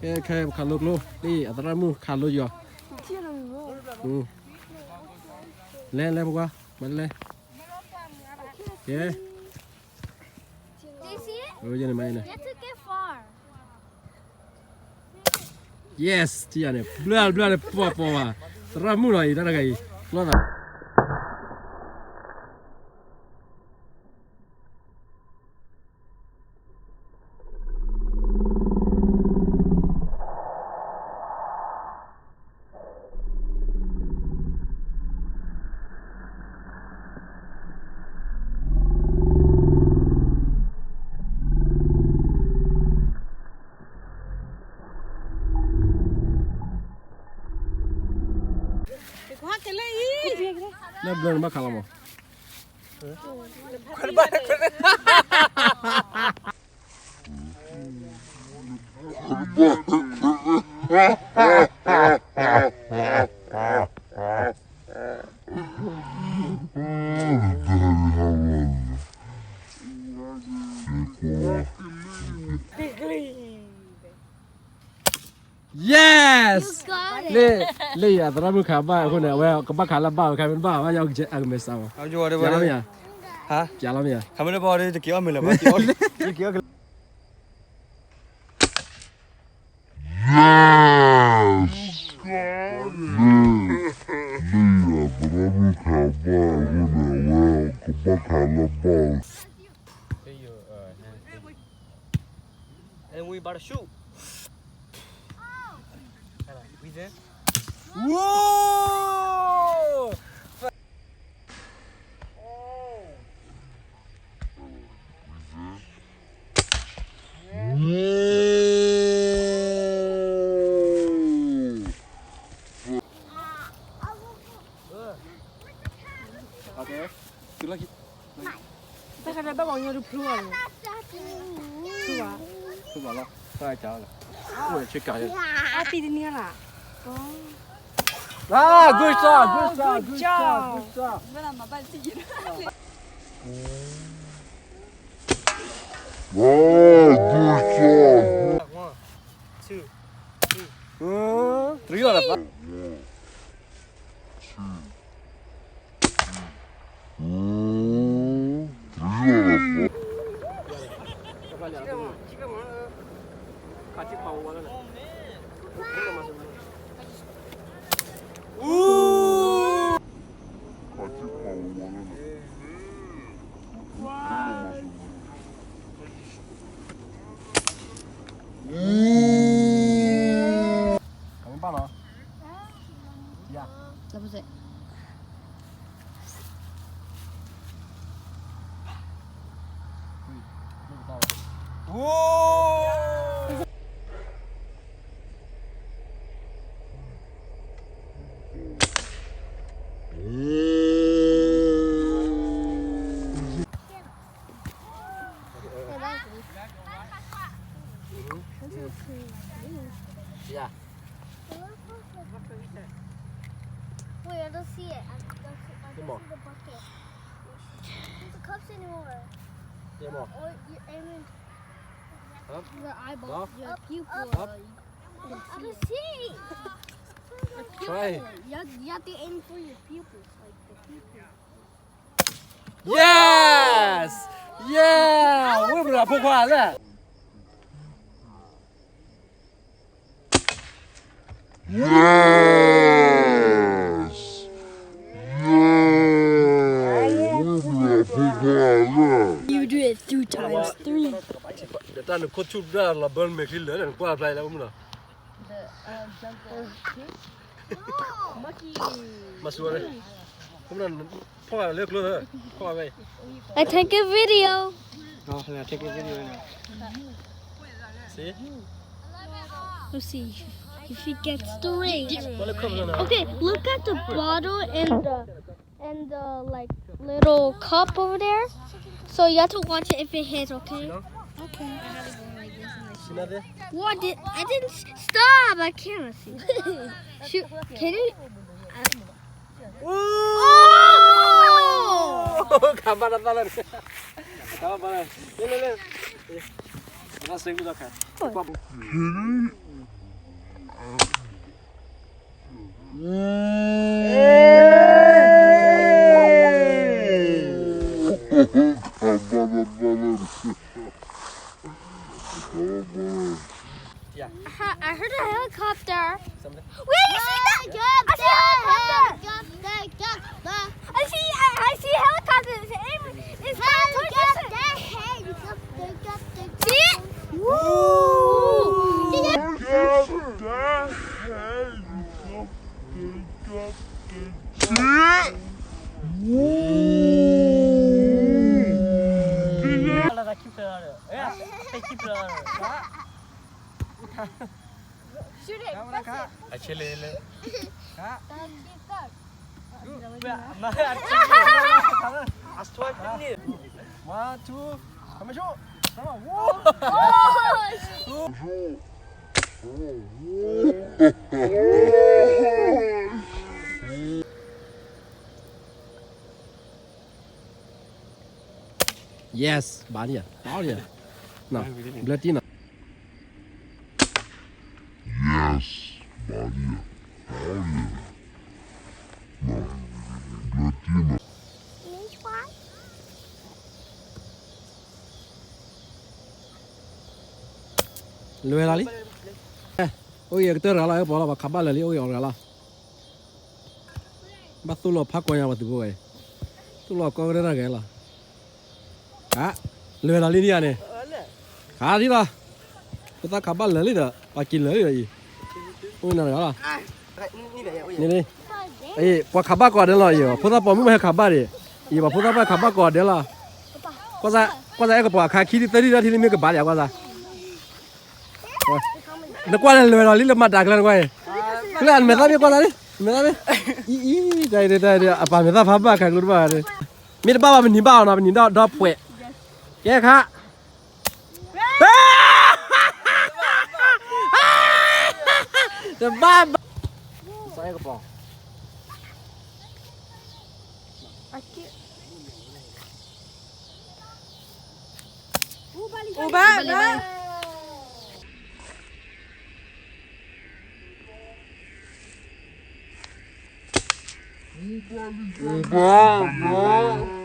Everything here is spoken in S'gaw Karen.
ခဲ ခဲ ပခးလိကျိ လံ အသရၣ်မုၣ်ခးလိယီၤ, လဲၤ လဲၤ ဖိခွါ မၤလဲၤ, ကဲ, ယဲန့ၣ်မၤန့ၣ်, yes ထံၣ်ယၤန့ၣ် ဘျါ ဘျါန့ၣ် ပှၤ ပှၤဘၣ်, သရၣ်မုၣ်လီၤအံၤ တၢ်တဂၤအံၤ လီၤသး လၢဘျၢနဘၣ်ခးလီၤမး Yes! လၢ လၢယၤသရၣ်မုၣ်ခးဘၣ်အဃိန့ၣ် အဝဲကဘၣ်ခးလၢဘၣ်ဝဲ ခါမ့ၢ်တဘၣ်ဘၣ် ယကမဲာ်ဆှးမး, ပျးလီၤမ့ၢ်ဧါ, ပျးလီၤမ့ၢ်ဧါ, ခါမ့ၢ်တဘၣ်ဒီး တက့ၤအီၣ်မ့ၤလၢၤဘၣ်, တက့ၤအီၣ် Yes! လၢ လၢယၤသရၣ်မုၣ်ခးဘၣ်အဃိန့ၣ် အဝဲကဘၣ်ခးလၢဘၣ် And we about to shoot. Whoa! Okay. တၢ်ကရၢဘၣ်မီၤညီတဖျိဘၣ်န့ၣ်, ဖျိဘၣ်, ဖျိဘၣ်လီၤ, တၢ်ကၢ်လီၤ, အိၣ်ဒီးဆ့ကၤလီၤ, အပံတနံၤလီၤ, လၢ good shot, good shot, good shot, good shot. Wow, good shot. One, two, three. Three လီၤလၢ ကမဘၣ်လီၤ, ယၤ, လၢပစဲး Yeah. Wait, I don't see it. I don't see, I don't see the bucket. There's the cups anymore. Or you aiming your eyeball, your pupil. I don't see. Try. You have, you have to aim for your pupils, like the pupils. Yes! Yeah! ဝဲမနၤဖိခွါလဲၣ်. Yes! Yeah! ဝဲမနၤဖိခွါလဲၣ်. You do it three times, three. ဒီးတၢ်နခိၣ်ဆူၣ်ဒၣ်လီၤဘၢနမဲာ်ချံလၢာ် နကွၢ်ဖျါလၢမနၤ. မၤစူၤဝဲ, ဖီၣ်လၢကျိ, ဖီၣ်ဝဲ. I take a video. Oh, I take a video now. See? Let's see if he gets the ring. Okay, look at the bottle and the and the, like, little cup over there. So you have to watch it if it hits, okay? Okay. What did I didn't s- stop? I can't see. Shoot, can you? Oh! ခါဘၣ်တၢ်သၣ်လၢ, ခါဘၣ်လၢ, လဲၤ လဲၤ လဲၤ, နစ့ဘူးဒီးခါ, ခါဘၣ်, ခါဘၣ်, I heard a helicopter. Wait, you see that? I see a helicopter. I see, I, I see a helicopter. It's aiming. It's coming towards us. See it? Woo! Shoot it. Press it. Actually, le. Ka. Ka ki ka. Wait, ma, actually, I swear to you. One, two, come on, shoot. Come on. Whoa. Oh, shit. Yes, ဘၣ်လံ, ဘၣ်လံ, န, ဘျၢတံၢ်န. Yes, ဘၣ်လံ, ဘၣ်လံ, န, ဘျၢတံၢ်န. လဲၤလီၤလံ, အိၣ်ဂ့ၤကတၢၢ်တဂၤလီၤ, ပှၤလီၤ ပှၤခးဘၣ်လၢာ်လံ, အိၣ်ဂ့ၤအီၤတဂၤလီၤ. ဘၣ်သိၣ်လိဖးကွၢ်ညါပှၤသုးဖိဝဲ, သိၣ်လိကီကရဲၣ်တၢ်ဂဲၤလီၤ. ဟါ, လဲၤလီၤလံဒ်ယၤန့ၣ်, ခးဒ်လီၤ, ဖိသၣ်ခးဘၣ်လၢာ်လံဒီး ပှၤက့ၤလၢာ်လံဒီးအံၤ, အိၣ်နၤတဂၤလီၤ. အံၤ, ပှၤခးဘၣ်ကိးဂၤဒဲးလီၤအံၤ, ဖိသၣ်ပိာ်မုၣ်မ့ၢ်ဟဲခးဘၣ်ဒံး, အံၤ ပှၤဖိသၣ်ပှၢ်ခးဘၣ်ကိးဂၤဒဲးလီၤ. ကွၢ်စၢ်, ကွၢ်စၢ် အဲၣ်ကပီၤအခါခံထံၣ်သၢထံၣ်တၢ်ထံၣ်လံမ့ၢ်ကဘၣ်ဒံးကွၢ်စၢ်. နကွၢ်လၢလဲၤလီၤလံလၢမၤတၢ်ကျဲနကွၢ်အံၤ, ကျဲအမဲာ်သၣ်မ့ၢ်ကွၢ်သးလံ, မဲာ်သၣ်မ့ၢ်, အံၤ, အံၤ, တၢ်အံၤ, တၢ်အံၤ, အပၢ်မဲာ်သၣ်ဖးဘၣ်ခါကျိတဘၣ်, မ့ၢ်တဘၣ်ဘၣ်ပနံၤဘၣ်အီၤနီၤ, ပနံၤဒီးဒီးပှဲၤ, ကဲခါ တဘၣ်ဘၣ်. အိၣ်ဘၣ်, အိၣ်ဘၣ်.